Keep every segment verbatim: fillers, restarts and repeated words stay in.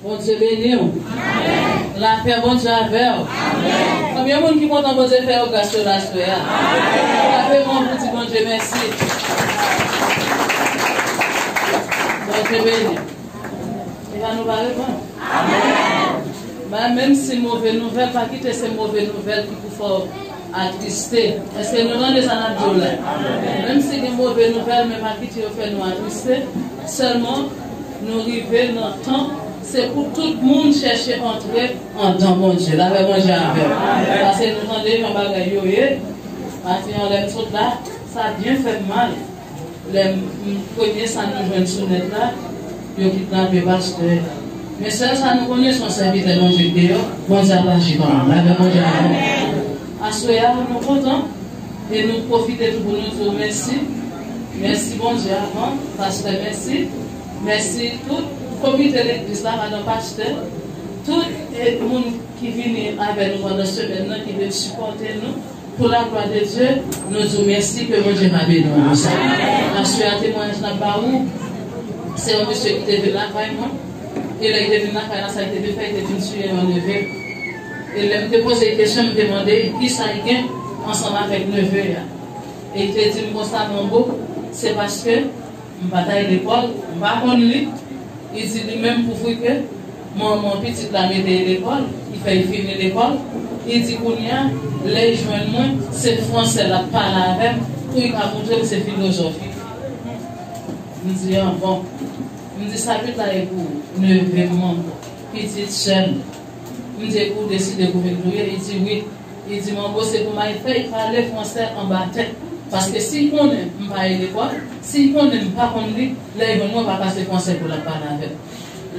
Bondye beni w. Lapè Bondye avè w. Konbyen moun ki kontan Bondye fè yo gras yo la aswè a? Frape men w pou di Bondye mèsi. Bondye beni w. Epa nou pa reponn? Ba, menm si move nouvèl, pa kite se move nouvèl ki pou fè w atriste. Èske nou tande sa n ap di w la? Menm si gen move nouvèl, men pa kite yo fè nou atriste. Sèlman, nou rive nan tan, se pou tout moun chèche antre andan Bondye. Lapè Bondye avè w. Paske nou tande jan bagay yo ye. Maten an, lè m sot la, sa byen fè m mal. Lè m, m, premye sa nou jwenn sou nèt la, yo kidnape pastè. Men sèl sa nou konnen, se yon sèvitè Bondye k deyò, Bondye ap aji kanmenm. Lapè Bondye avè w. Aswè a, nou kontan, e nou pwofite tou pou nou di w mèsi. Mèsi Bondye avan, pastè, mèsi. Mèsi tout komite legliz la, madan pastè, tout, e, moun ki vini avè nou pandan semèn nan, ki vin sipòte nou. Pou laglwa de Dye, nou di w mèsi, ke Bondye va beni w pou sa. Aswè a, temwayaj n ap ba ou, se yon mesye ki te vin lakay mwen. E lè li te vin lakay la, sa li te vin fè, li te vin siye yon neve. E lè m te poze l kesyon, m te mande l kisa li gen ansanm avèk neve a. E li te di m konsa, Manbo, se paske m pa t al lekòl, m pa konn li. Li di li menm pou vre ke manman pitit la mete l lekòl, li fè l fini lekòl. Li di kounye a, lè l jwenn mwen, se fransè l ap pale avè m pou l ka montre m se filozòf li. M di, an bon. M di, sa pita e pou neve m, manman, pitit sè m. M di, e pou w deside pou vin touye? Li di, wi. Li di, Manbo, se pou m al fè l pale fransè anba tè. Paske si l konnen m pa al lekòl, si l konnen m pa konn li, lè l jwenn mwen, pa ka se fransè pou l ap pale avè m.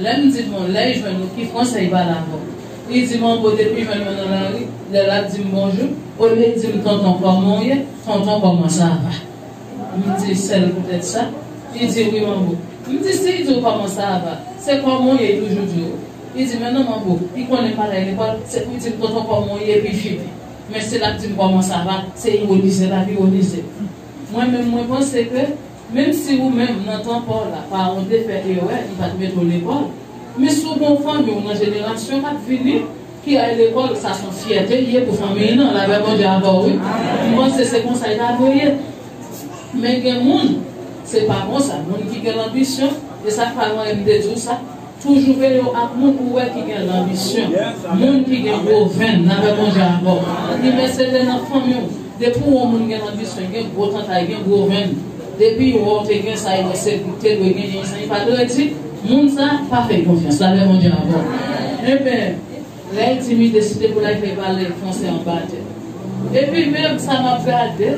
Lè m di, bon, lè l jwenn ou, ki fransè l pale avè w? Li di, Manbo, depi l jwenn mwen nan lari, lè l ap di m bonjou, olye l di m tonton, kòman w ye? Tonton, comment ça va? M di, sèl poutèt sa? Li di, wi, Manbo. M di, si l di w comment ça va, se kòman w ye, l toujou di w. Li di, men non, Manbo, li konnen m pa t al lekòl, se pou l di m tonton kòman w ye, epi fini. Men si l ap di m comment ça va, se ironize l ap ironize. Mwen menm, mwen panse ke, menm si ou menm, nan tan pa w la, paran w te fè erè, li pa t mete w lekòl, men si w gen yon fanmi w nan jenerasyon k ap vini, ki al lekòl, sa se yon fyète l ye pou fanmi l nan, lapè Bondye avè w, wi. M panse se konsa l ta dwe ye. Men gen moun, se pa konsa. Moun ki gen lanbisyon, e sa k fè mwen m te di w sa, toujou veye w ak moun ou wè ki gen lanbisyon. Moun ki gen gwo venn, lapè Bondye avè w. Li mèt se te nan fanmi w. Depi w wè yon moun gen lanbisyon, gen gwo tantay, gen gwo venn. Depi w wè w te gen sa, e wè se li te dwe genyen sa, li pa dwe di, moun sa, pa fè l konfyans, lapè Bondye avè w. Enben, lè l di m li deside pou l al fè l pale fransè anba tè. Epi menm sa m ap gade,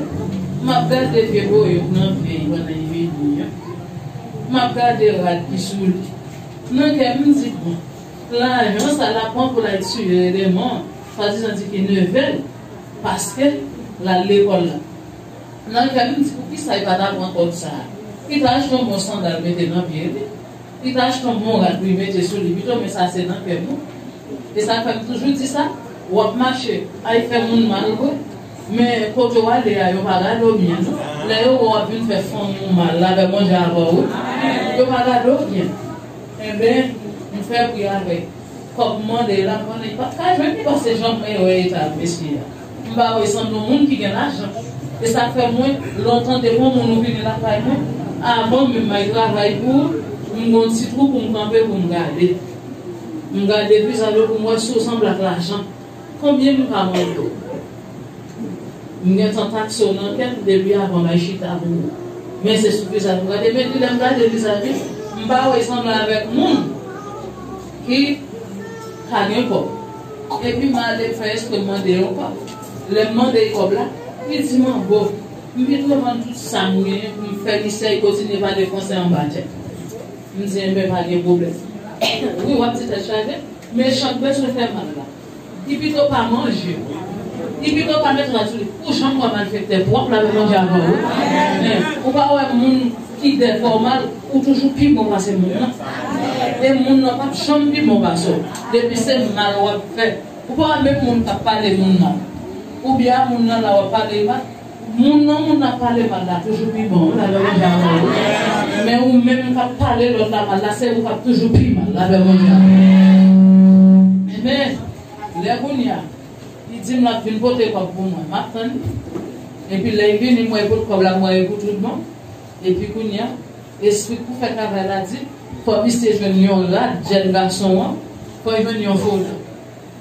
m ap gade vye boyot nan vye pandan l vini an. M ap gade rad ki sou li. Nan kè m, m di, bon, lajan sa l ap pran pou l al tiye eleman, swadizan di ki neve l, paske l al lekòl la. Nan kè m, m di, poukisa li pa ta pran kòb sa a? Li ta achte yon bon sandal mete nan pye li. Li ta achte yon bon rad pou li mete sou li pito, men sa se nan kè m, wi. E sa k fè m toujou di sa, w ap mache, al fè moun mal vre, men kote w ale a, yo pa gade w byen, non. Lè yo wè w ap vin fè fanmi w mal, lapè Bondye avè w, wi. Yo pa gade w byen. Enben, m fè pri avèk kòb m mande l la, m konnen li pa t ka jwenn li, paske jan m wè eta mesye a. M pa wè sanble yon moun ki gen lajan. E sa k fè mwen, lè w tande yon moun ou vini lakay mwen, avan menm m al travay pou ou, m gon ti twou pou m kanpe pou m gade. M gade vizaj ou pou m wè si w sanble ak lajan. Konbyen m ka mande w? M gentan takse w nan kè m depi avan m al chita pou ou. Men se sou vizaj ou gade, men lè m gade vizaj li, m pa wè l sanble avèk moun ki ka gen kòb. Epi m ale fè espre m mande yon kòb. Lè m mande l kòb la, li di m, "Manbo, m vin revann tout sa m genyen pou m fè misye, li kontinye pale fransè anba tè." M di, "Enben, pa gen pwoblèm." Wi, w ap di tèt chaje, men chan k bezwen fè mal la. Li pito pa manje. Li pito pa met rad sou li. Ou janm wè malfektè pwòp la, men Bondye avè w, wi. Men, ou pa wè moun ki dèfè w mal, ou toujou pi bon pase moun nan. E moun nan p ap janm pi bon pase w. Depi se mal w ap fè. Ou pa wè menm moun k ap pale moun mal. Oubyen a moun nan la w ap pale mal. Moun nan moun nan ap pale mal la toujou pi bon, wi, lapè Bondye avè w, wi. Men ou Ou menm k ap pale lòt la mal la, se ou k ap toujou pi mal. Lapè Bondye avè w. Amen. Lè kounye a, li di m l ap vin pote kòb pou mwen. M ap tann li. Epi lè li vini, m wè li pot kòb la, m wè li pou tout bon. Epi kounye a, espri k pou fè travay la di, fò misye jwenn yon rad, jèn gason an, fò l jwenn yon foto.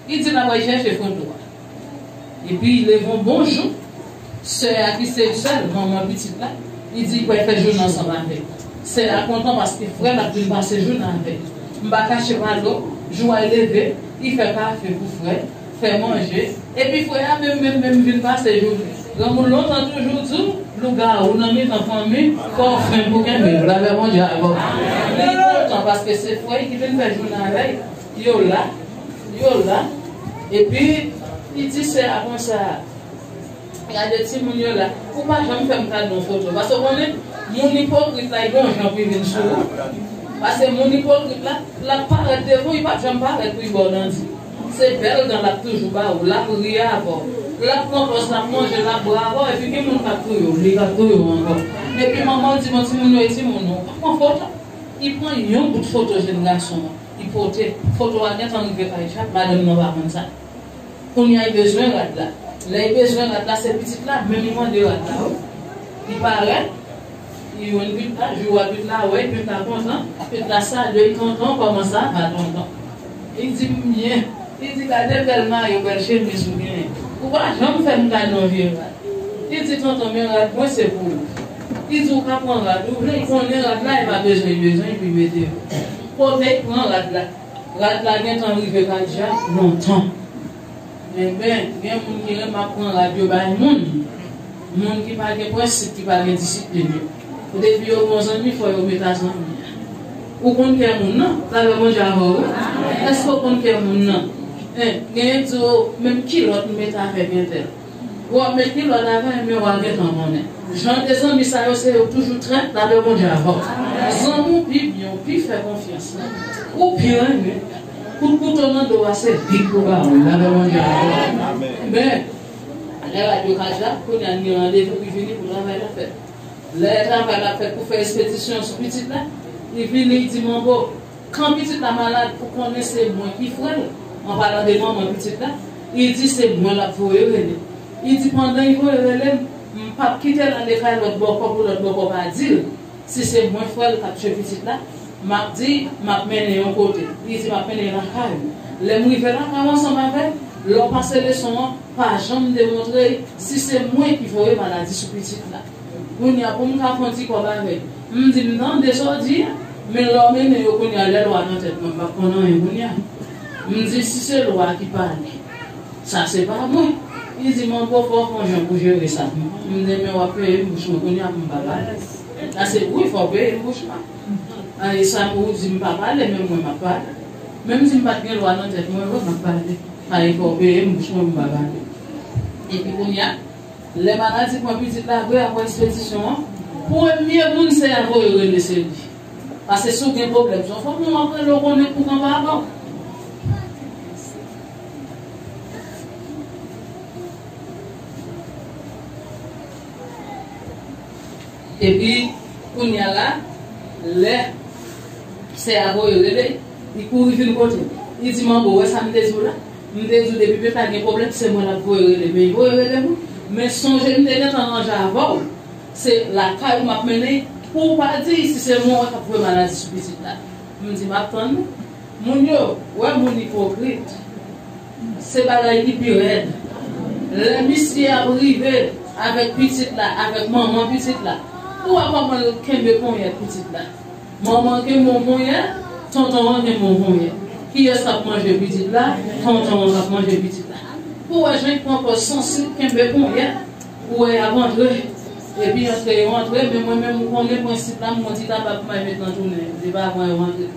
Li di l ap al chèche foto a. Epi, leve yon bon jou, sè a ki se sèl manman pitit la, li di li pral fè jounen ansanm avè l. Sè a kontan paske frè l ap vin pase jounen avè l. M pa kache pa l, jou a leve, li fè kafe pou frè l, fè manje. Epi frè a menm, menm, menm vin pase jounen. Granmoun lontan toujou di w, lougawou nan mitan fanmi, fò w fen pou kenbe l. Lapè Bondye avè w. Li kontan paske se frè l ki vin fè jounen avè l. Yo la, yo la. Epi, li di sè a konsa, gade timoun yo la. Ou pa janm fè m kado yon foto. Paske w konnen, moun ipokrit la, li gen yon jan pou li vin sou ou. Paske moun ipokrit la, l ap parèt devan w, li p ap janm parèt pou li ba w nan di. Se bèl dan l ap toujou ba ou, l ap ri avè w. L ap pran pòz, l ap manje, l ap bwè avè w, epi gen moun k ap touye w, li k ap touye w ankò. Epi manman l di, bon, timoun yo, e timoun ou, pa pran foto. Li pran yon bout foto jèn gason an. Li pote, foto a gentan rive kay Chak, madanm nan pa konn sa. Kounye a, li bezwen rad la. Lè li bezwen rad la, se pitit la menm li mande rad la, wi. Li parèt, li jwenn pitit la, jou a pitit la wè, pitit la kontan, pitit la salye l, tonton, kòman sa va, tonton? Li di, m byen. Li di, gade bèl mayo, bèl chemiz ou genyen. Ou pa janm fè m kado yon vye rad. Li di, tonton, men rad mwen se pou ou. Li di, ou ka pran rad ou vle, li konnen rad la, li pa bezwen, li bezwen, epi mete yo. Kote l pran rad la? Rad la gentan rive kay Chak lontan. Enben, gen moun ki renmen ap pran rad yo bay moun. Moun ki pa gen prensip, ki pa gen disiplin yo. Depi yo bon zanmi, fò yo met a zanmi. Ou konn kè moun nan, sa vle Bondye avè w, wi. Èske w konn kè moun nan? Hein, genyen di w, menm kilòt m met avèk entèl. Ou ap met kilòt avè l, men w a gentan konnen. Jan de zanmi sa yo, se yo toujou trèt, lapè Bondye avè w. Zanmi w pi byen, w pi fè konfyans, ou pi renmen, kout kouto nan do a, se bik pou ba w, lapè Bondye avè w. Men, lè rad yo kay Chak, kounye a n gen randevou ki vini pou travay la fèt. Lè travay la fèt pou fè ekspedisyon sou pitit la, li vini, li di, manbo, kan pitit la malad, ou konnen se mwen ki frè l, an palan de manman pitit la, li di se mwen l ap voye rele. Li di pandan li voye rele m, m p ap kite l ale kay lòt bòkò pou lòt bòkò pa di l si se mwen frè l k ap tchwe pitit la, m ap di m ap mennen yon kote. Li di m ap mennen lakay ou. Lè m rive lakay ou ansanm avè l, lè w pase leson an, pa janm demontre si se mwen ki voye maladi sou pitit la. Kounye a, pou m ka fè yon ti kòb avè l, m di, m tande sa w di a, men lè w mennen yo kounye a, lè lwa nan tèt mwen, m p ap konn anyen kounye a. M di, si se lwa ki pale, sa se pa mwen. Li di, manbo, fò w fè yon jan pou jere sa. M di, men w ap peye m bouch mwen kounye a pou m pa pale. Sa se wi, fò w peye m bouch mwen. A, e sa pou w di m pa pale, men mwen m ap pale. Menm si m pa t gen lwa nan tèt mwen, wi, m ap pale. A, e fò w peye m bouch mwen pou m pa pale. Epi kounye a, lè maladi pran pitit la vre apre ekspedisyon an, premye moun sè a voye rele se li. Paske si w gen pwoblèm, se yon fanmi w ap rele, w konnen pou kanpe avè w. Epi, kounye a la, lè sè a voye rele, li kouri vin kote m. Li di, manbo, ou wè sa m te di w la? M te di w depi pitit la gen pwoblèm, se mwen l ap voye rele. Men li voye rele m wi. Men sonje m te gentan ranje avè w. Se lakay ou m ap mennen l. Pou w pa di si se mwen wè k ap voye maladi sou pitit la. M di, m ap tann ou. Moun yo, wè moun ipokrit. Se bagay ki pi rèd. Lè misye ap rive avèk pitit la, avèk manman pitit la, ou wè kòman l kenbe ponyèt pitit la. Manman kenbe yon ponyèt, tonton an kenbe yon ponyèt. Kiyès k ap manje pitit la? Tonton an k ap manje pitit la. Ou wè jan l pran pòz sansib, kenbe ponyèt, ou wè y ap antre. Epi antre yo antre, men mwen menm ou konnen prensip la, m gon ti tabak pou m al met nan tounen yo. Se pa pran yo antre.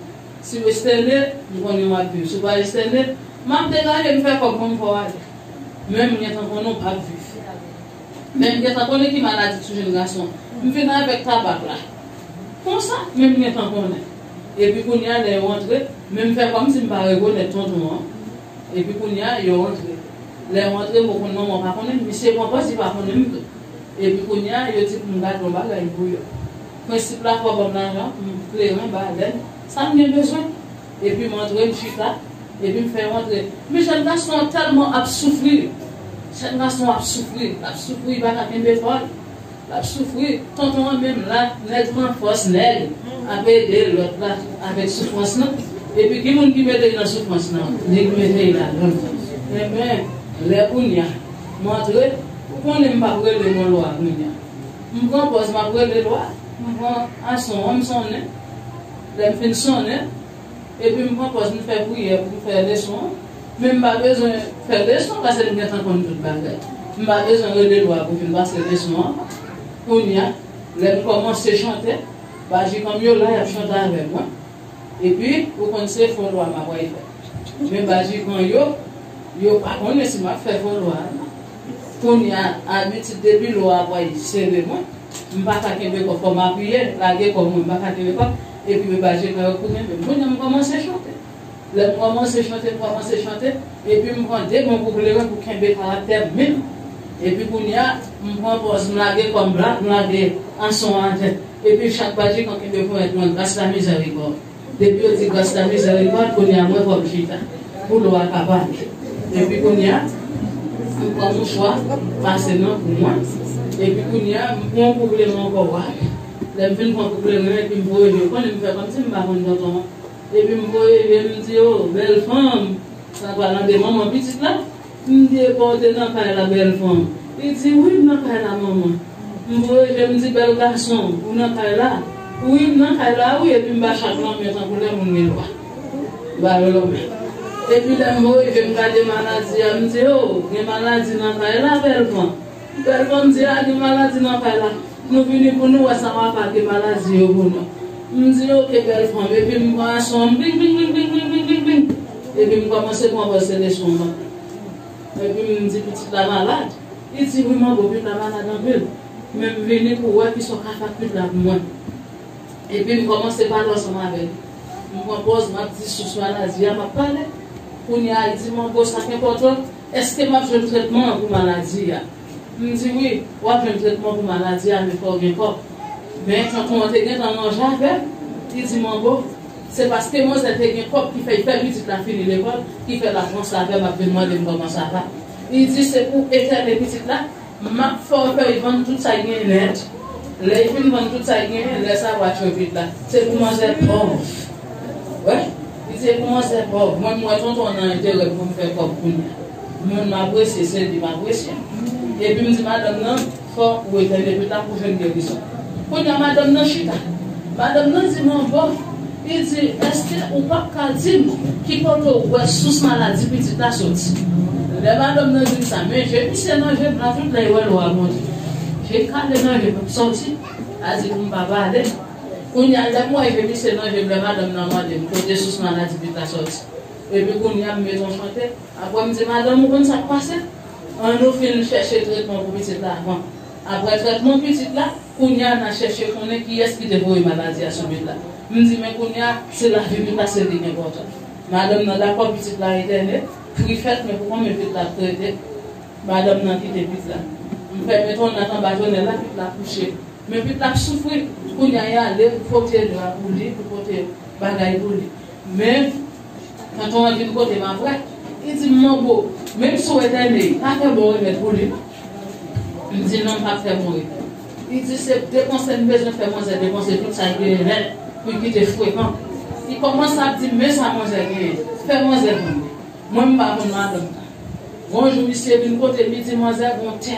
Si w estène, m konnen w ap viv. Si w pa estène, m ap degaje m fè kòb mwen m fè w ale. Men m gentan konnen w p ap viv. Men m gentan konnen ki maladi k sou jèn gason an. M vin avèk tabak la. Konsa, men m gentan konnen. Epi kounye a, lè yo antre, men m fè kòmsi m pa rekonèt tonton an. Epi kounye a, yo antre. Lè yo antre, m konn manman pa konnen m, misye pran pòz li pa konnen m tou. Epi kounye a, yo di pou m gade yon bagay pou yo. Prensip la, fò ban m lajan, m kleren, balèn, sa m gen bezwen. Epi m antre, m chita, epi m fè yo antre. Men jèn gason an tèlman ap soufri. Jèn gason an ap soufri, l ap soufri, li pa ka kenbe kò l. L ap soufri. Tonton an menm la, nèg pran fòs nèg, ap ede lòt la avèk soufrans lan. Epi ki moun ki mete l nan soufrans lan? Li ki mete l ladan l. Enben, lè kounye a, m antre, ou konnen m p ap rele non lwa kounye a. M pran pòz, m ap rele lwa, m pran ason an, m sonnen. Lè m fin sonnen, epi m pran pòz, m fè priyè pou m fè leson an. Men m pa bezwen fè leson, paske m gentan konn tout bagay. M pa bezwen rele lwa pou vin pase leson an. Kounye a, lè m kòmanse chante, bajikan m yo la, y ap chante avè mwen. Epi, ou konn se fon lwa m ap pral fè. Men bajikan yo, yo pa konnen si m ap fè fon lwa a non. Kounye a, abitid depi lwa a pral sere mwen, m pa ka kenbe kò, fò m apiye, lage kò mwen, m pa ka kenbe kò, epi men bajikan yo pou kenbe m. Kounye a, m kòmanse chante. Lè m kòmanse chante, m kòmanse chante, epi m pran de bon kou kleren pou kenbe karaktè m menm. Epi kounye a, m pran pòz, m lage kò m plat, m lage ason an atè. Epi chak bajikan kenbe ponyèt mwen, grâce la miséricorde. Depi yo di grâce la miséricorde, kounye a mwen fò m chita. Pou lwa a ka pale. Epi kounye a, m pran mouchwa, pase nan kou mwen. Epi kounye a, m pran kou kleren ankò, wa. Lè m fin pran kou kleren, epi m voye je, konnen m fè kòmsi m pa konn tonton an. Epi m voye je, m di, "O, bèl fanm, sa pral antre manman pitit la?" M di, "Epa w te nan kay la, bèl fanm?" Li di, "Wi, m nan kay la, manman." M voye je, m di, "Bèl gason, ou nan kay la?" "Wi, m nan kay la, wi," epi m ba chak lanmen tankou lè moun gen lwa. M ba yo lanmen. Epi lè m voye je, m gade maladi a, m di, "O, gen maladi nan kay la, bèl fanm." Bèl fanm di, "A, gen maladi nan kay la. Nou vini pou nou wè sa papa gen maladi yo pou nou." M di, "Oke, bèl fanm." Epi m pran ason an, bling, bling, bling. Epi m kòmanse pran pòz se leson an. Epi m di, "Pitit la malad." Li di, "Wi, manbo, pitit la malad anpil. Men m vini pou wè kisa w ka fè ak pitit la pou mwen." Epi m kòmanse pale ansanm avè l. M pran pòz, m ap di sous maladi a, m ap pale. Kounye a, li di, "Manbo, sa k enpòtan, èske m ap jwenn trètman an pou maladi a?" M di, "Wi, w ap jwenn trètman pou maladi a, men fò w gen kòb." Men tonton an te gentan ranje avè m. Li di, "Manbo, se paske manzè te gen kòb ki fè l fè pitit la fini lekòl, ki fè l ap ranse avè m, ap vin mande m kòman sa va." Li di, "Se pou etène pitit la, m ap fè w fè l vann tout sa l genyen nèt. Lè l fin vann tout sa l genyen, lè sa w a tchwe pitit la. Se pou manzè pòv." Wè, li di, "Se pou manzè pòv. Mwen, m wè tonton nan enterè pou m fè kòb kounye a. Moun m apresye, se li m apresye." Epi m di madanm nan, "Fò ou etène pitit la pou jwenn gerizon." Kounye a, madanm nan chita. Madanm nan di, "Manbo," li di, "èske ou p ap ka di m ki kote w wè sous maladi pitit la soti?" Lè madanm nan di m sa, men je misye nan je m la, tout lè l wè lwa monte. Je kale nan je m ap sòti, a di pou m pa pale. Kounye a, lè m wè je misye nan je m, lè madanm nan mande m kote sous maladi pitit la sòti. Epi kounye a, m met yon chante. Apre m di, "Madanm, ou konn sa k pase? Ann nou fin chèche trètman pou pitit la avan. Apre trètman pitit la, kounye a n a chèche konnen kiyès ki te voye maladi a sou pitit la." M di, "Men kounye a, se lavi pitit la, se li ki enpòtan." Madanm nan dakò, pitit la etène, kri fèt, men pou konbyen pitit la ap trete, madanm nan kite pitit la. M fè met yon nat anba tonèl la, pitit la kouche. Men pitit la ap soufri. Kounye a, y ale, pou pote dra pou li, pou pote bagay pou li. Men, tonton an vin kote m apre, li di m, "Manbo, menm si w etène, pa fè bon remèd pou li non." M di, "Non, m p ap fè bon remèd." Li di, "Se depanse m bezwen fè manzè depanse tout sa l genyen nèt pou l kite frekan." Li kòmanse ap di m, "Men sa manzè genyen, fè manzè vann li." Mwen, m pa konn madanm nan. Yon jou, misye vin kote m, li di, "Manzè, gon tè."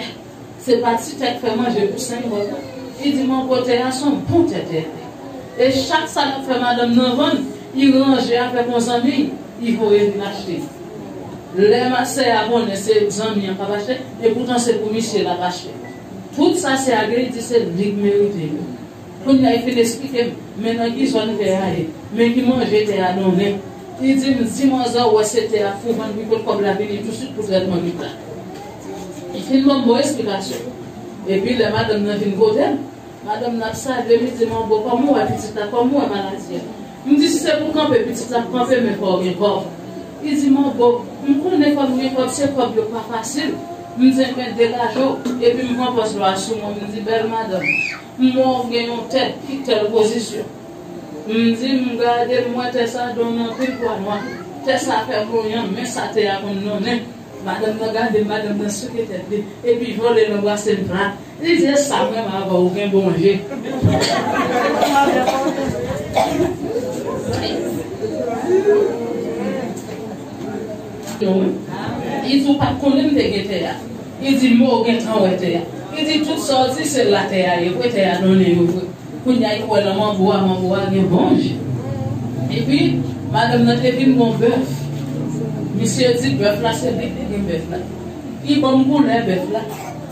Se pa ti tè k fè manje pou senk gòl non. Li di, "Manbo, tè a se yon bon tè, tè a ye." E chak sa l ap fè madanm nan vann, li ranje avèk yon zanmi, li voye vin achte. Lè ma sè a konnen se zanmi an k ap achte, epoutan se pou misye l ap achte. Tout sa sè a gen, li di se li k merite yo. Kounye a, li fin esplike m, men nan ki zòn tè a ye, men ki manje tè a donnen. Li di m, "Di manzè w wè se tè a pou vann, pi kot kòb la vini tousuit pou trètman pitit la." Li fin ban m bon esplikasyon. Epi lè madanm nan vin kote m, madanm nan ap salye m, li di m, "Manbo, kòman w wè pitit la, kòman w wè maladi a?" M di, "Si se pou kanpe pitit la, ap kanpe, men fò w gen kòb." Li di, "Manbo, m konnen fò m gen kòb, se kòb yo pa fasil." M di, "Men degaje w." Epi m pran pòz lwa sou mwen, m di, "Bèl madanm, m wè w gen yon tè ki tèl pozisyon." M di, "M gade, m wè tè sa don nan anpil pwa nwa. Tè sa fè brilyan, men sa tè a konn donnen." Madanm nan gade m, madanm nan souke tèt li, epi vole l anbrase m plat. Li di, "E sa mwen menm avè w gen bon je." Li di, "Ou pa t konnen m te gen tè a." Li di, "Men w gentan wè tè a." Li di, "Tout sa w di, se la tè a ye vre, tè a donnen yo vre." Kounye a, li wè nan mango a, mango a gen bon je. Epi, madanm nan te vin gon bèf. Misye di, "Bèf la, se li ki gen bèf la." Li ban m koulè bèf la.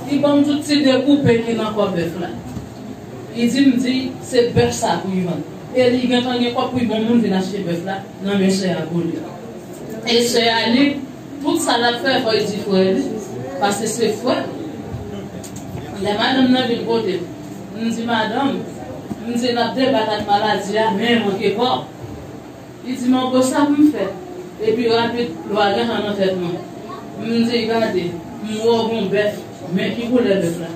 Li ban m tout ti dekoupe ki nan kò bèf la. Li di m di, "Se bèf sa pou l vann." E li gentan gen kòb pou l ban moun vin achte bèf la nan men sè a pou li. E sè a li, tout sa l ap fè, fò l di frè li, paske se frè. Lè madanm nan vin kote m, m di, "Madanm," m di, "n ap debat ak maladi a, men manke kòb." Li di, "Mango, sa pou m fè?" Epi rapid, lwa gentan nan tèt mwen. M di, "Gade, m wè w gon bèf, men ki koulè bèf la?"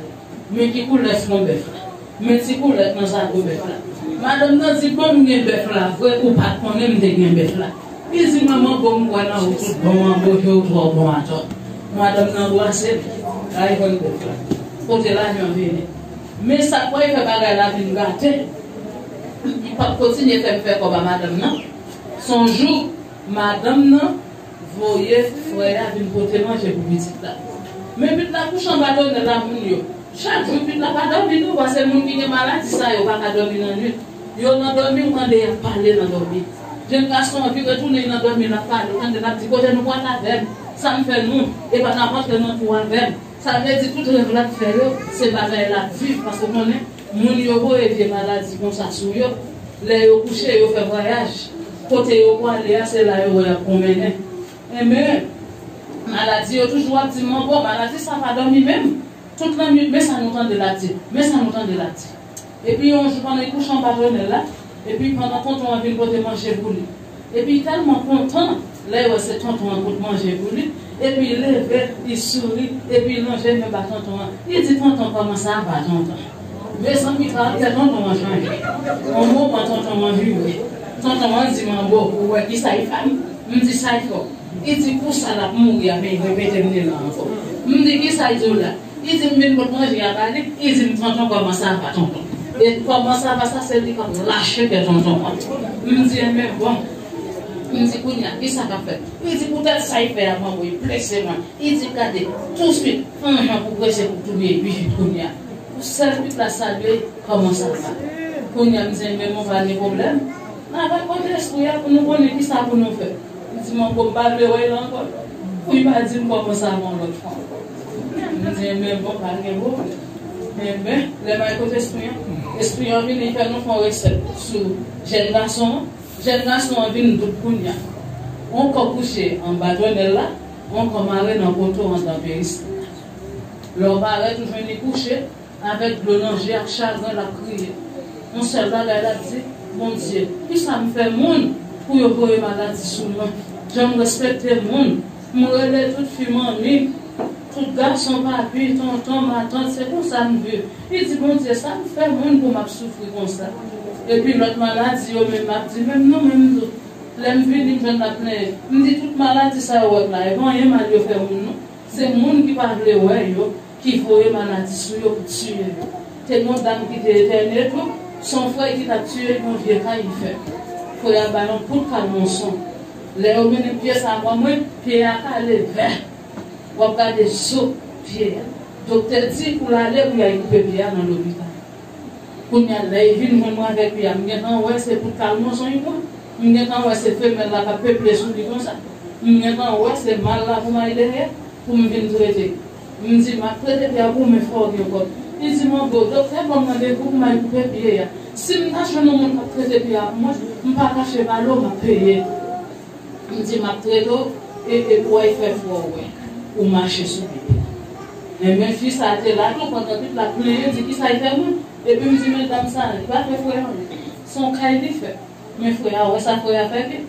Men ki koulè fwon bèf la? Men ti koulè k nan zago bèf la? Madanm nan di, "Bon, m gen bèf la vre, ou pa t konnen m te gen bèf la." Li di, "Manman, bon, m kwè nan ou tout bon, mango, je w twò bon atò." Madanm nan anbrase l, l al jwenn bèf la. Kote lajan vini? Men sa k pral fè bagay la vin gate, li p ap kontinye fè m fè kòb a madanm nan. Se yon jou, madanm nan voye frè a vin pote manje pou pitit la. Men pitit la kouche anba tonèl la, moun yo. Chak jou pitit la pa dòmi non, paske moun ki gen maladi sa yo pa ka dòmi nan nwit. Yo nan dòmi, ou tande y ap pale nan dòmi. Jenn gason an vire tounen nan dòmi, l ap pale, ou tande l ap di, "Kote nou pral avè m? Sa m fè nou? E pa n ap antre nan twou avè m." Sa vle di tout rèv l ap fè yo, se bagay l ap viv, paske ou konnen, moun yo voye vye maladi konsa sou yo. Lè yo kouche, yo fè vwayaj. Kote yo pwale a, se la yo wè y ap pwonmennen. Enben, maladi yo toujou ap di m ankò, maladi sa pa dòmi menm. Tout lannwit, men sa nou tande l ap di, men sa nou tande l ap di. Epi yon jou, pandan l kouche anba tonèl la, epi pandan tonton an vin pote manje pou li. Epi li tèlman kontan, lè l wè se tonton an pot manje pou li, epi li leve, li souri, epi li lonje men ba tonton an. Li di, "Tonton, kòman sa va, tonton?" Mezanmi, karaktè tonton an chanje. Yon moman, tonton an vire. Tonton an di, "Manbo, ou wè kisa l fè m?" M di, "Sa l fè w?" Li di, "Kou sa l ap mouri a, men li repete m li la ankò." M di, "Kisa l di w la?" Li di, "M vin pot manje a ba li." Li di m, "Tonton, kòman sa va, tonton?" E kòman sa va sa, se li k ap lache kè tonton an. M di, "Enben bon." M di, "Kounye a, kisa k ap fèt?" Li di, "Poutèt sa l fè a, manbo, li blese mwen." Li di, "Gade, touswit, fè yon jan pou prese pou touye l pi vit kounye a." Pou sèl pitit la salye, "Kòman sa va?" Kounye a, m di, "Enben bon, pa gen pwoblèm. N a va kote espri a pou nou konnen kisa pou nou fè." Li di, "Manbo, m pa vle wè l ankò." Pou li pa di m kòman sa va yon lòt fwa ankò. M di, "Enben bon, pa gen pwoblèm." Enben, lè m al kote espri an, espri an vini fè nou fè yon resèt sou jèn gason an. Jèn gason an vin dout kounye a. Yon kò kouche anba tonèl la, yon kò mare nan poto anndan peristil la. Lè w parèt, ou jwenn li kouche, avèk dlo nan je ak chagren, l ap kriye. Yon sèl bagay l ap di, "Bondye, kisa m fè moun pou yo voye maladi sou mwen? Jan m respekte moun, m rele tout fi manmi, tout gason papi, tonton, matant, se konsa m viv." Li di, "Bondye, sa m fè moun pou m ap soufri konsa?" Epi lòt maladi yo menm ap di, "Menm nou menm tou." Lè m vini, m jwenn l ap plenyen. M di, "Tout maladi sa yo w wè la, e pa anyen mal yo fè moun non. Se moun ki pa vle wè yo, ki voye maladi sou yo pou tiye yo." Te gen yon dam ki te etène tou, se yon frè ki t ap tiye l, yon vye kay li fè. Frè a ba l yon poud kalmanson. Lè yo mennen pye sa a ban mwen, pye a kale vè. W ap gade zo pye a. Doktè di pou l ale pou y al koupe pye a nan lopital. Kounye a, lè li vin jwenn mwen avèk pye a, m gentan wè se poud kalmanson li pran. M gentan wè se femèl la k ap peple sou li konsa. M gentan wè se mal la pou m al dèyè, pou m vin trete. M di, "M ap trete pye a pou ou, men fò w gen kòb." Li di, "Manbo, doktè ban m randevou pou m al koupe pye a. Si m ta jwenn yon moun k ap trete pye a pou mwen, m pa kache pale w, m ap peye." M di, "M ap trete w, e, e pou w al fè frè w wè ou mache sou pye." Enben, fi sa a te la tou, pandan tout la plenyen, di, "Kisa l fè mwen?" Epi m di, "Men dam sa a, li pa fè frè a anyen. Se yon kay li fè. Men frè a, ou wè sa frè a fè vye?"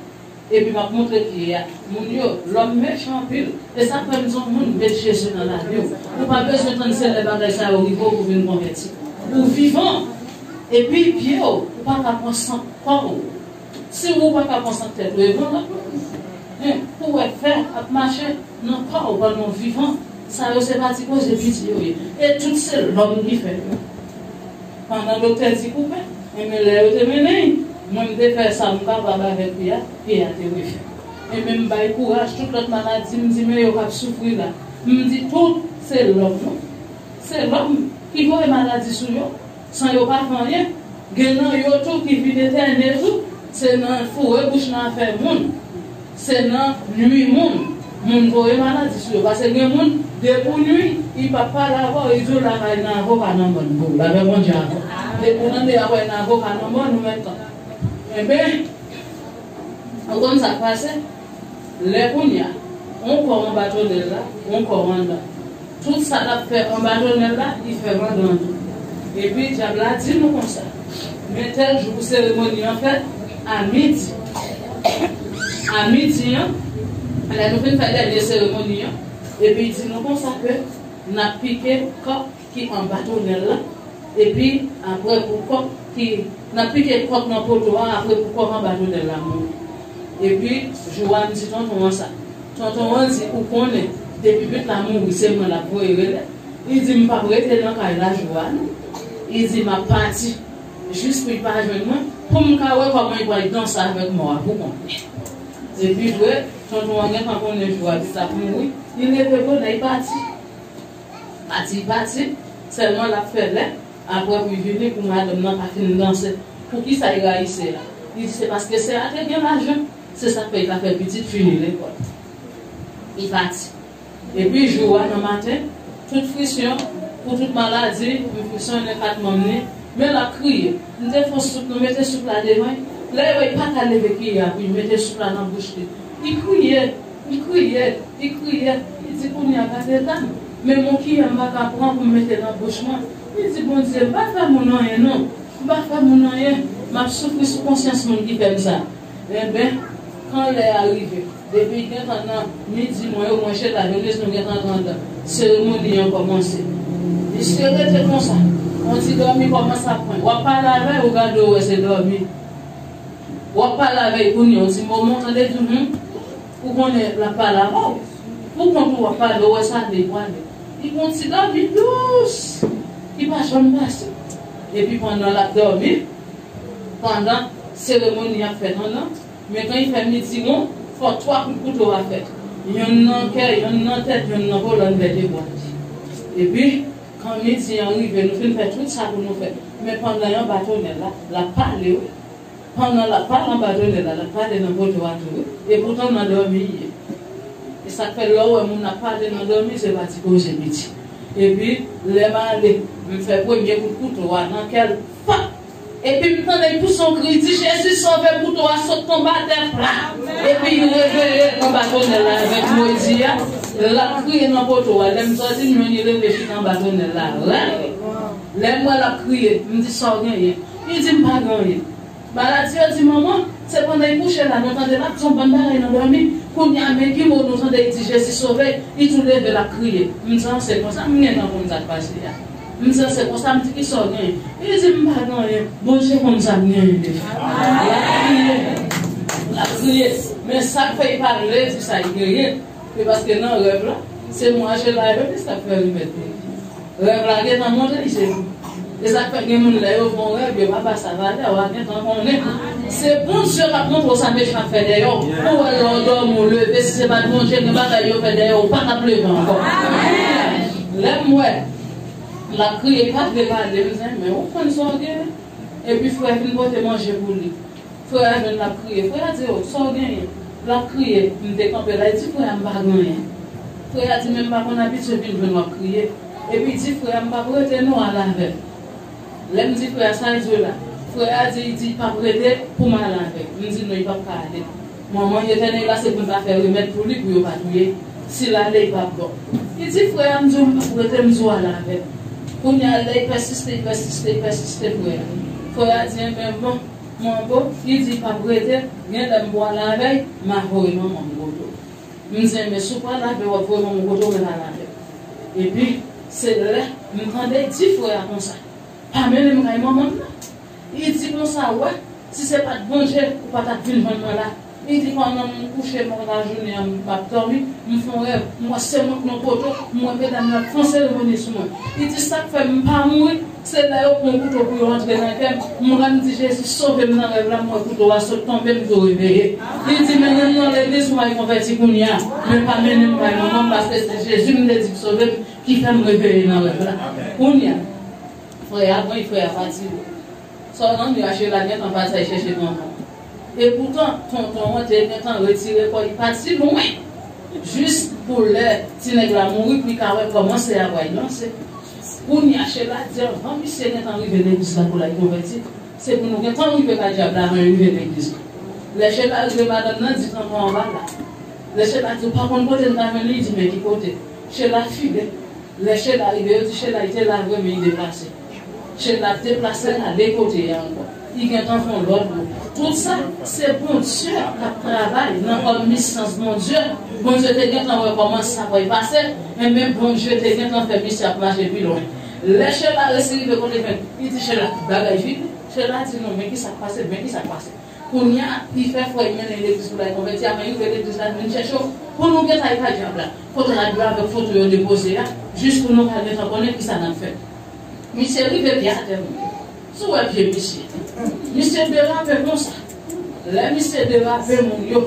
Epi m ap montre pye a. Moun yo, lòm mechan anpil. E sa k fè m di yon moun met Jezi nan lavi w. Ou pa bezwen tann se lè bagay sa yo rive w pou w vin konvèti. Ou vivan. Epi pye w, ou pa ka pran sant kò w. Si ou pa ka pran sant tèt ou, e bon lòt moun. Pou w wè fè ap mache nan kò w pandan w vivan. Sa yo se pa ti koze piti yo ye. E tout se lòm ki fè yo. Pandan doktè di koupe, enben lè yo te mennen l, mwen m te fè sa m kapab avèk pye a, pye a te refè. Enben m bay kouraj tout lòt maladi, m di men yo k ap soufri la. M di tout se lòm non. Se lòm ki voye maladi sou yo, san yo pa fè anyen. Gen nan yo tou ki vin etène tou, se nan foure bouch nan afè moun. Se nan nwi moun. Moun voye maladi sou yo. Paske gen moun, depi w nwi, li p ap pale avè w, li di w lakay nan avoka nan mòn pou ou. Lapè Bondye avè w. Depi w nan de a wè nan avoka nan mòn, ou mèt tan. Enben, ou konn sa k pase? Lè kounye a, on kò anba tonèl la, on kò anndan. Tout sa l ap fè anba tonèl la, li fè l anndan tou. Epi dyab la di nou konsa, men tèl jou pou seremoni an fèt, a midi. A midi an, lè nou fin fè dènye seremoni an, epi li di nou konsa ke n ap pike kòk ki anba tonèl la, epi apre pou kòk ki, n ap pike kòk nan poto a, apre pou kòk anba tonèl la mouri. Epi jou a m di tonton an sa. Tonton an di, ou konnen, depi pitit la mouri, se mwen l ap voye rele. Li di, m p ap rete nan kay la jou a non. Li di, m ap pati. Jis pou li pa jwenn mwen, pou m ka wè kòman li pral danse avèk mò a pou konnen. Epi vre, tonton an gentan konnen jou a pitit la ap mouri. Li leve bonè, li pati. Pati, pati, sèlman l ap fè lè, apre pou l vini pou madanm nan pa fin danse. Poukisa l rayi sè a? Li di se paske sè a te gen lajan, se sa k fè l ta fè pitit fini lekòl. Li pati. Epi jou a nan maten, tout frisyon, pou tout maladi, m frisyonnen kat manm li, men l ap kriye. M te fè soup, nou mete soup la devan l. Lè yo, li pa ka leve kiyè a pou l mete soup la nan bouch li. Li kriye. Li kriye, li kriye, li di, kounye a gade la, men yon kiyè m pa ka pran pou m mete nan bouch mwen. Li di, Bondye, m pa fè moun anyen non, m pa fè moun anyen, m ap soufri sou konsyans moun ki fè m sa. Enben, kan lè a rive, depi gentan nan midi mwen yo, mwen chita, Jones nou gentan anndan, seremoni an kòmanse. Misye rete konsa, yon ti dòmi kòmanse ap pran l. W ap pale avè l, ou gade w wè se dòmi. W ap pale avè l kounye a, yon ti moman, tande di, hum, ou konnen l ap pale avè w. Pou kont ou w ap pale, w wè sa li pwale. Li gon ti dòmi dous, li pa janm pase. Epi pandan l ap dòmi, pandan seremoni ap fèt anndan, men kan li fè midi won, fò twa kout kouto a fèt. Yonn nan kè, yonn nan tèt, yonn nan kolòn, vètebra. Epi, kan midi an rive, nou fin fè tout sa pou nou fè. Men pandan l anba tonèl la, l ap pale, wi. Pandan l ap pale anba tonèl la, l ap pale nan poto a tou, wi. Epoutan nan dòmi l ye. E sa k fè lè w wè moun ap pale nan dòmi, se pa ti koze piti. Epi, lè m ale, m fè premye kout kouto a nan kè l, fap! Epi m tande l pouse yon kri, di, Jezi sove m, kouto a sot tonbe atè, pla! Epi l reveye anba tonèl la avèk mo l di a, l ap kriye nan poto a. Lè m sòti, m jwenn li leve chita anba tonèl la, rèd. Lè m wè l ap kriye, m di, sa w genyen? Li di, m pa gen anyen. Maladi yo di manman, se pandan li kouche la, nou tande l ap di yon bann bagay nan dòmi. Kounye a, men ki mo nou tande li di Jezi sove, li tou leve l ap kriye. M di, an, se konsa, m gen tan pou m sa k pase a. M di, an, se konsa, m di, kisa w genyen? Li di, m pa gen anyen, Bondye konn sa m genyen deja. L ap kriye, l ap kriye. Men sa k fè li pa vle di sa l genyen, se paske nan rèv la, se mwache la, e menm li sa k fè remèd pou li. Rèv la gentan montre li se li. E sa k fè gen moun lè yo fè yon rèv, yo pa ba sa valè, w a gentan konnen. Se Bondye k ap montre w sa mechan ap fè dèyè w. Ou wè lè w dòmi, w leve, si se pa t Bondye, gen bagay yo fè dèyè w, ou pa t ap leve ankò. Lè m wè l ap kriye, li pa vle pale, m di, men ou konn sa w gen. Epi frè vin pote manje pou li. Frè a jwenn l ap kriye. Frè a di, o, sa w genyen? L ap kriye. M te kanpe la, li di, frè a, m pa gen anyen. Frè a di, men m pa konn abitye vin jwenn w ap kriye. Epi l di, frè a, m p ap rete non, al avè m. Lè m di frè a sa l di w la, frè a di, li di, l p ap rete pou m al avè l. M di, non, li p ap ka ale. Manman l etène la, se pou l ta fè remèd pou li, pou yo pa touye l. Si l ale, li p ap bon. Li di, frè a, m di w, m p ap rete, m di w al avè m. Kounye a, lè l pèsiste, l pèsiste, l pèsiste, frè a. Frè a di, enben, bon, Manbo, li di l p ap rete, gen lè m pral avè l, m a voye manman m kote w. M di, men si w pral avè l, w ap voye manman w kote w, mwen pa avè l. Epi, se lè m tande l di frè a konsa, pa mennen m kay manman m nan. Li di konsa, wè, si se pa t Bondye, ou pa t ap vin jwenn mwen la. Li di pandan m kouche, m lajounen an, m ap dòmi, m fè yon rèv, m wè se mwen k nan poto, m wè medam yo ap fè seremoni sou mwen. Li di sa k fè m pa mouri, se lè yo pran kouto pou yo antre nan kè m, m rann di Jezi sove m nan rèv la, m wè kouto a sot tonbe, m tou reveye. Li di mennen m nan legliz pou m al konvèti kounye a, men pa mennen m kay manman m, paske se Jezi m te di k sove m, ki fè m reveye nan rèv la. Kounye a, frè a pran, frè a pati. Sa w tande a, Chela gentan pati al chèche tonton. Epoutan, tonton an te gentan retire kò l, li pati lwen. Jis pou lè ti nèg la mouri, pou li ka wè kòman sè a pral ranse. Kounye a, Chela di anvan misye gentan rive legliz la pou l al konvèti, se pou nou gentan rive kay dyab la anvan yo rive legliz la. Lè Chela rive, madanm nan di tonton an pa la. Lè Chela di, ou pa konn kote n ta jwenn li, li di, men ki kote? Chela file. Lè Chela rive, yo di Chela, li te la vre, men li deplase. Chela deplase l ale kote a ankò. Li gentan fè yon lòt wout. Tout sa, se Bondye k ap travay nan omniscience Bondye. Bondye te gentan wè kòman sa pral pase, enben Bondye te gentan fè misye ap mache pi lwen. Lè Chela resi rive kote fenk, li di Chela, tout bagay fini. Chela di non, men ki sa k pase, men ki sa k pase. Kounye a, li fè frè l mennen l legliz pou l al konvèti a, men li rive legliz la, nou vin chèche w. Pou nou gentan al kay dyab la. Kote radyo avèk foto yo depoze a, jis pou nou ka gentan konnen kisa n ap fè. Misye rive pye atè moun yo. Si w wè pye misye, misye derape konsa. Lè misye derape moun yo,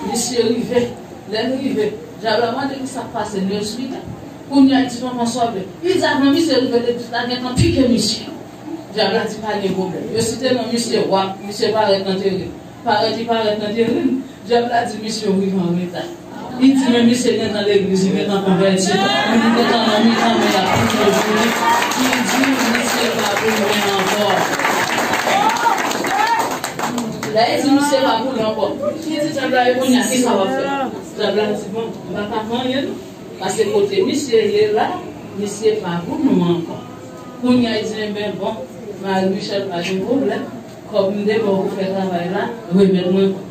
misye rive. Lè l rive, dyab la mande kisa k pase, nou eksplike. Kounye a, li di tonton sòvè. Li di avan misye rive legliz la gentan pike misye. Dyab la di pa gen pwoblèm. Yo site non misye w ap, misye parèt nan teren. Parèt li parèt nan teren, dyab la di misye w rive anreta. Li di men misye gentan legliz, li gentan konvèti, men li gentan nan mitan men l ap priye pou li. Li di misye pa pou mwen ankò. Lè li di misye pa pou li ankò, li di dyab la e kounye a kisa w ap fè? Dyab la di bon, m pa ka fè anyen non. Paske kote misye ye la, misye pa pou nou ankò. Kounye a, li di, enben, bon, Marie Michel pa gen pwoblèm. Kòb m te ba w pou fè travay la, remèt mwen kòb.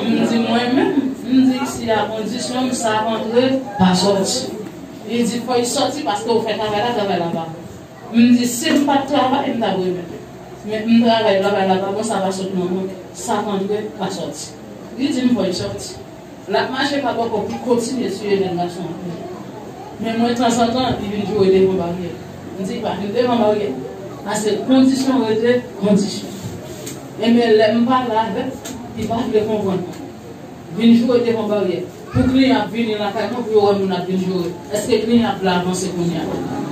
M di, mwen menm, m di, si a kondisyon m sa rantre, pa sòti. Li di, fò l sòti paske w fè travay la, travay la pa bon. M di, si m pa t travay, m t ap remèt ou. Men m travay, travay la pa bon, sa pa sot nan mwen. Sa rantre, pa sòti. Li di m, fò l sòti. L ap mache pa bò kòb li kontinye tiye jèn gason an toujou. Men mwen, tanzantan, li vin joure devan baryè. M di, pa vin devan baryè. Paske kondisyon rete kondisyon. Enben, lè m pale avè l, li pa vle konprann. Vin joure devan baryè. Pou kliyan ap vini lakay mwen, pou yo wè moun ap vin joure. Èske kliyan ap vle avanse kounye a?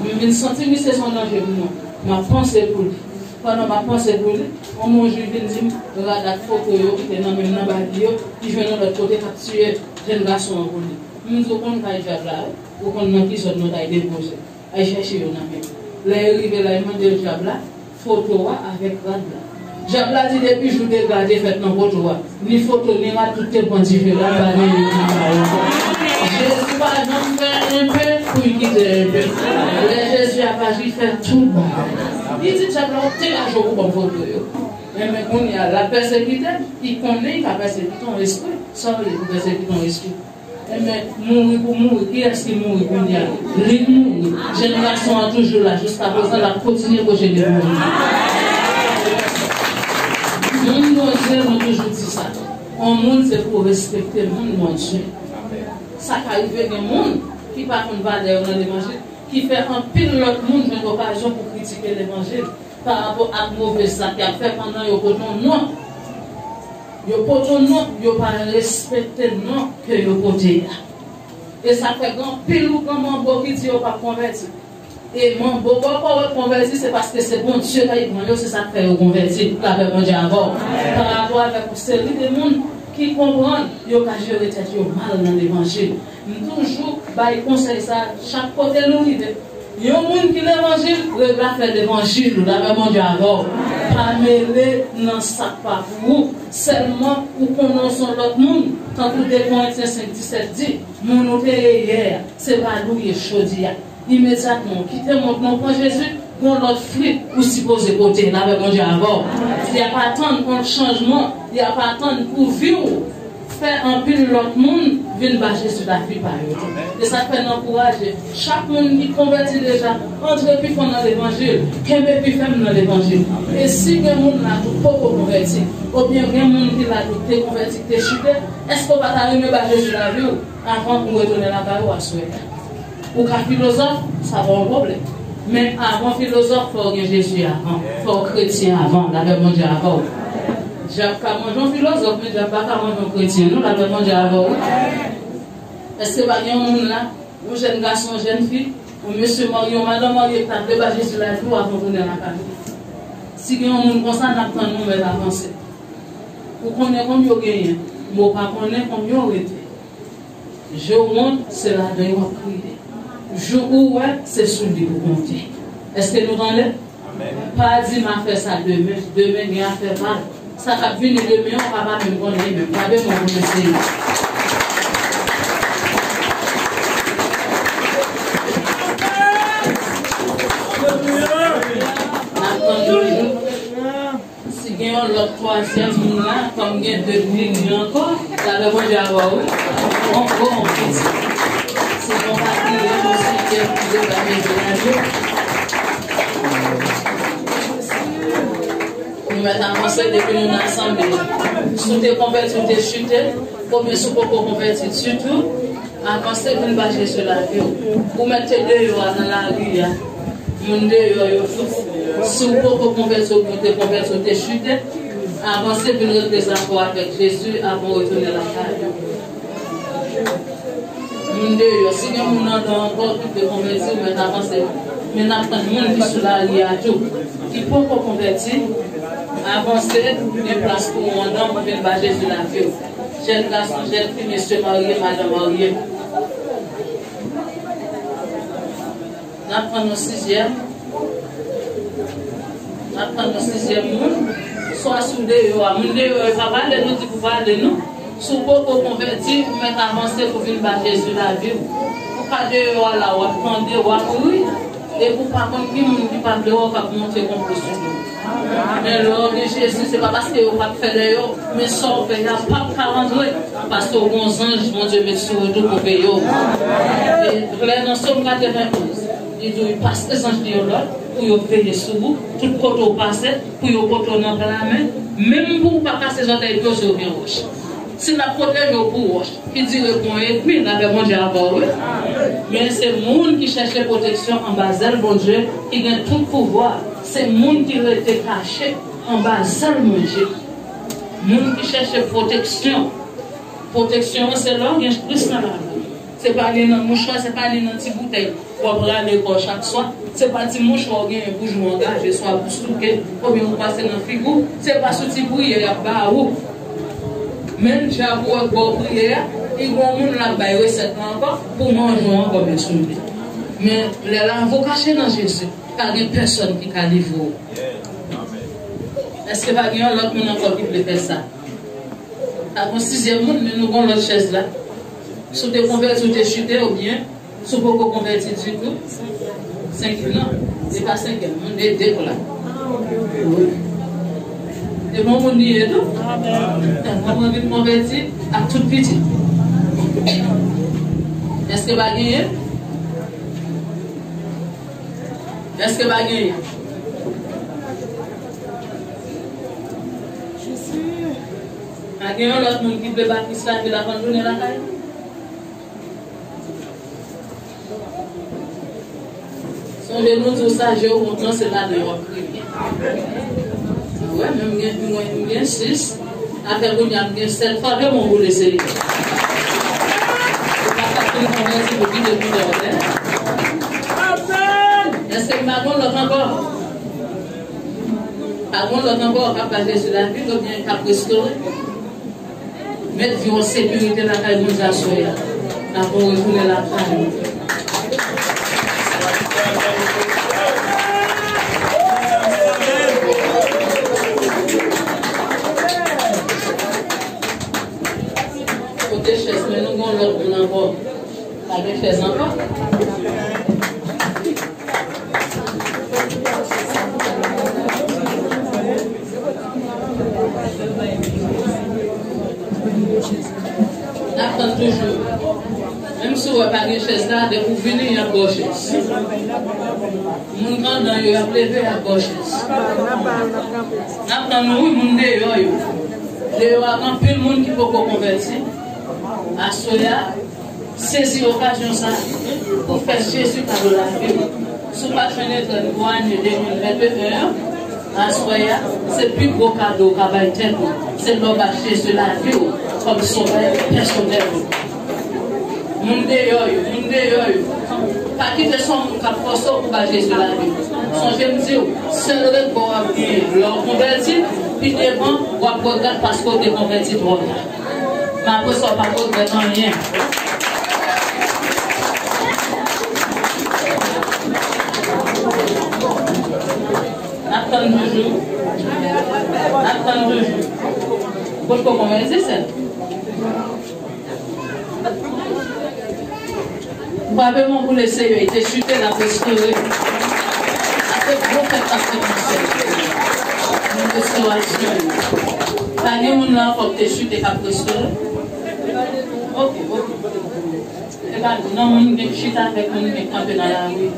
M vin santi misye se yon danje pou mwen. M ap panse pou li. Pandan m ap panse pou li, yon moun jwi vin di m rad ak foto yo ki te nan men l nan bagi yo, li jwenn yon lòt kote k ap tiye jèn gason an pou li. M di, ou konn kay dyab la wi, ou konn nan ki zòn nou t al depoze. Al chèche yo nan men l. Lè yo rive la, yo mande dyab la foto a avèk rad la. Dyab la di depi jou dega te fèt nan poto a, ni foto, ni rad, tout te pran dife la, pa gen youn ki pa yo. Jezi pa janm fè enpe pou l kite enpe. Lè Jezi ap aji, fè tout bagay. Li di dyab la, ou te raje w pou ban m foto yo. Enben, kounye a, l ap pèsekite m, li konnen li ka pèsekite yon espri. Sa w ye pou pèsekite yon espri? Enben, mouri pou mouri, kiyès ki mouri kounye a? Li k mouri. Jèn gason an toujou la, jiskaprezan, l ap kontinye pwoche devan li. Moun Bondye, nou toujou di sa. Yon moun se pou respekte moun Bondye. Sa ka rive gen moun ki pa konn valè yo nan levanjil, ki fè anpil lòt moun jwenn okazyon pou kritike levanjil pa rapò ak move zak y ap fè pandan yo pote yon non. Yo pote yon non, yo pa respekte non ke yo pote a. E sa fè gen anpil ou pran manbo ki di yo p ap konvèti. E manbo bòkò yo konvèti, se paske se Bondye k ap pran yo, se sa k fè yo konvèti. Lapè Bondye avè w. Pa rapò avèk yon seri de moun ki konprann yo ka jere tèt yo mal nan levanjil. M toujou bay konsèy sa a chak kote nou rive. Yon moun ki levanjil, regle afè levanjil ou, lapè Bondye avè w. Pa mele nan sa k pa pou ou. Sèlman ou konnen w se yon lòt moun. Tankou de Korentyen senk disèt di, moun ou te ye yè a, se pa li w ye jodi a. Imedyatman, ou kite mond lan, ou pran Jezi, Yon lòt fwi ou sipoze pote, lapè Bondye avè w. Y ap atann yon chanjman, y ap atann pou vi w fè anpil lòt moun vin ba Jezi lavi pa yo tou. E sa k fè n ankouraje chak moun ki konvèti deja, antre pi fon nan levanjil, kenbe pi fèm nan levanjil. E si gen moun la ki poko konvèti, oubyen gen moun ki la ki te konvèti, ki te chite, èske w pa ta renmen ba Jezi lavi w avan ou retounen lakay ou aswè? Ou ka filozòf, sa pa yon pwoblèm. Men avan filozòf, fò w gen Jezi avan. Fò w kretyen avan. Lapè Bondye avè w. Dyab ka manje yon filozòf, men dyab pa ka manje yon kretyen, non, lapè Bondye avè w. Èske pa gen yon moun la, yon jèn gason, yon jèn fi, yon mesye marye, yon madanm marye, ki ta vle ba Jezi lavi w avan w tounen lakay ou? Si gen yon moun konsa, n ap tann nou, mèt avanse. Ou konnen kòm yo genyen, men w pa konnen kòm yo rete. Je w wont, se ladan yo ap kriye. Jou ou wè, se sou li pou konte. Èske nou tande? Pa di, "M a fè sa demen." Demen gen afè pa l. Sa k ap vini demen an, ou pa, pa menm konnen li menm. Frape men w pou nou seye. N ap tann nou. Si gen yon lòt twazyèm moun la, kòm gen de figi ankò, lapè Bondye avè w, wi. On gwo, on piti. Si nou pa kriye, nou site, priye, ba Jezi lavi. Nou mèt avanse depi nou nan asanble. Si w te konvèti, w te chite, oubyen si w poko konvèti ditou, avanse vin ba Jezi lavi w. Ou mèt te deyò a nan lari a. Moun deyò yo tou. Si w poko konvèti oubyen w te konvèti, w te chite, avanse vin regle zafè w avèk Jezi avan w retounen lakay ou. Moun deyò, si gen moun anndan ankò ki te konvèti, ou mèt avanse. Men n ap tann moun ki sou lari a tou, ki poko konvèti, avanse, gen plas pou ou anndan pou vin ba Jezi lavi w. Jèn gason, jèn fi, mesye marye, madanm marye. N ap pran yon sizyèm. N ap pran yon sizyèm moun. Swa sou deyò a. Moun deyò yo pa pale, nou di pou pale, non. Si w poko konvèti, ou mèt avanse pou vin ba Jezi lavi w. Ou ka deyò a la, w ap tande, w ap ri. Epi w pa konn ki moun ki pa vle wè w k ap monte konplo sou nou. Men lè w gen Jezi, se pa paske yo p ap fè dèyè w, men sa w fè a p ap ka rantre, paske w gen yon zanj Bondye met sou ou tou pou veye w. E lè nan Sòm katrevendouz, li di w li pase zanj li yo lòd pou yo veye sou ou, tout kote w pase, pou yo pote w nan pla men, menm pou w pa kase zòtèy pye w sou yon wòch. Si l ap pwoteje w pou wòch ki dire pou yon edmi, lapè Bondye avè w, wi. Men se moun ki chèche pwoteksyon anba zèl Bondye, ki gen tout pouvwa. Se moun ki rete kache anba zèl Bondye. Moun ki chèche pwoteksyon. Pwoteksyon an se lè w gen Kris nan lavi w. Se pa li nan mouchwa, se pa li nan ti boutèy w ap rale kò w chak swa. Se pa ti mouchwa w genyen pou jou angaje, swa pou souke, oubyen pou pase nan figi w. Se pa sou ti priyè y ap ba ou. Menm dyab ou wè k ba w priyè a, li gen yon moun l ap bay resèt la ankò pou manje w ankò, men sou li. Men lè lavi w kache nan Jezi, pa gen pèsòn ki ka livre w. Èske pa gen yon lòt moun ankò ki vle fè sa? Ak yon sizyèm moun, men nou gon lòt chèz la. Si w te konvèti, w te chite, oubyen si w poko konvèti ditou, senk, non, se pa senkyèm, non, de, de la. Wi. E bon moun li ye tou. Tèlman mwen vin konvèti ak tout pitit. Èske pa genyen? Èske pa genyen? Pa gen yon lòt moun ki vle ba Kris lavi l avan l tounen lakay? Sonje nou di w sa, je w wont lan, se ladan yo w ap kriye. Wè, men m gen, mwen, m gen sis. Apre kounye a, m gen sèt. Frape men w pou le Seyè. Ou pa ka fin konvèti pou kite pou lòt, en. Èske m pa gon lòt ankò? Pa gon lòt ankò k ap ba Jezi lavi l oubyen k ap restore? Met vi w an sekirite lakay Bondye aswè a. N ap retounen lakay nou. Kote chèz, men nou gon lòt moun ankò. Pa gen chèz ankò. Toujou. Menm si w wè pa gen chèz la, depi w vini, y ap ba w chèz. Moun k andan yo, y ap leve, y ap ba w chèz. N ap tann nou, wi, moun deyò yo. Deyò a, gen anpil moun ki poko konvèti. Aswè a, sezi okazyon sa a pou fè Jezi kado lavi w. Si w pa t jwenn etèn pou ane de mil venteyen an, aswè a, se pi gwo kado w ka bay tèt ou. Se lè w ba Jezi lavi w kòm sovè pèsonèl ou. Moun deyò yo, moun deyò yo. Pa kite se yon moun k ap fòse w pou ba Jezi lavi w. Sonje m di w, sèl repò w ap genyen lè w konvèti, pi devan, w ap regrèt paske w te konvèti twò ta. Men apre sa, w pa regrèt anyen. N ap tann toujou. N ap tann toujou. Potko konvèti, sè. Frape men w pou Lesenyè, te chite, l ap restore. Sa se gwo fèt k ap fèt nan syèl. Yon restorasyon. Pa gen moun la ankò ki te chite k ap restore? Oke, oke. E pa non, moun gen chita avèk moun gen kanpe nan lari.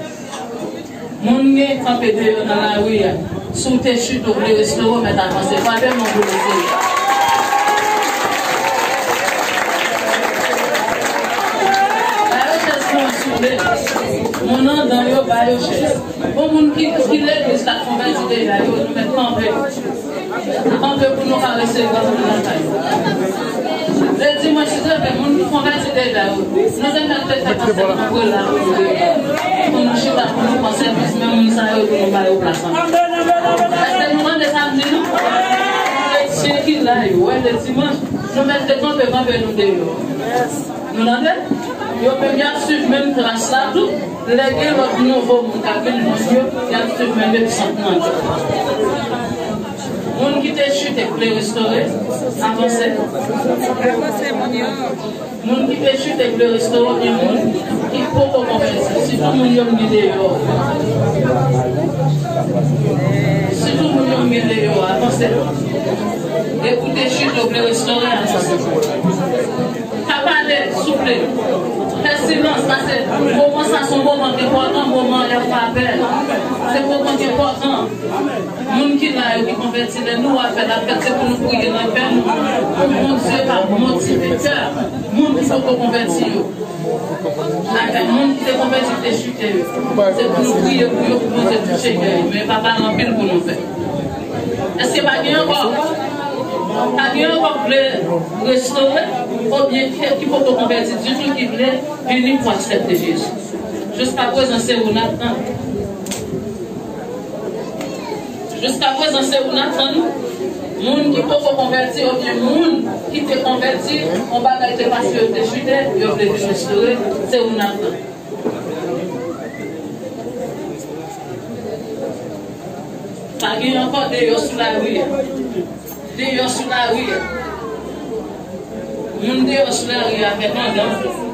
Moun gen kanpe deyò nan lari a. Si w te chite, w vle restore, w mèt avanse. Frape men w pou Lesenyè. Ba yo chèz pou mwen, souple. Moun andan yo, ba yo chèz. Bon, moun ki, ki legliz k ap konvèti deja yo, nou mèt kanpe. Kanpe pou nou ka resevwa moun lakay. Lè dimanch, si Dye vle, moun ki konvèti deja yo, nou te mèt te fè pase nan prela pou nou chita, pou nou pran sèvis, men moun sa yo, pou nou ba yo plas ankò. Èske nou tande sa m di nou? Kretyen ki la yo, wè, lè dimanch, nou mèt te kanpe, kanpe nou deyò. Nou tande? Yo menm y ap swiv menm tras la tou. Lè gen lòt nouvo moun k ap vin jwenn yo, y ap swiv menm egzanp nan tou. Moun ki te chite k vle restore, avanse. Moun ki te chite k vle restore, oubyen moun ki poko konvèti, sitou moun yo m gen deyò. Sitou moun yo m gen deyò, avanse. E pou te chite, w vle restore, avanse. Pa pale, souple. Fè silans, paske moman sa se yon moman ki enpòtan, moman y ap fè apèl. Se moman ki enpòtan. Moun ki la yo ki konvèti, lè nou wè apèl ap fèt, se pou nou priye nan kè nou. Pou Bondye ka motive kè moun ki poko konvèti yo. Avèk moun ki te konvèti, ki te chite yo. Se pou nou priye pou yo, pou Bondye touche kè yo. Men pa pale anpil pou nou fè. Èske pa gen ankò? Pa gen ankò k vle restore, oubyen ki, ki poko konvèti ditou, ki vle vini pou aksepte Jezi? Jiskaprezan, se ou n ap tann. Jiskaprezan, se ou n ap tann. Moun ki poko konvèti, oubyen moun ki te konvèti, yon bagay te pase yo, te chite, yo vle vin restore, se ou n ap tann. Pa gen ankò deyò sou lari a. Deyò sou lari a. Moun deyò sou lari a fè pandan.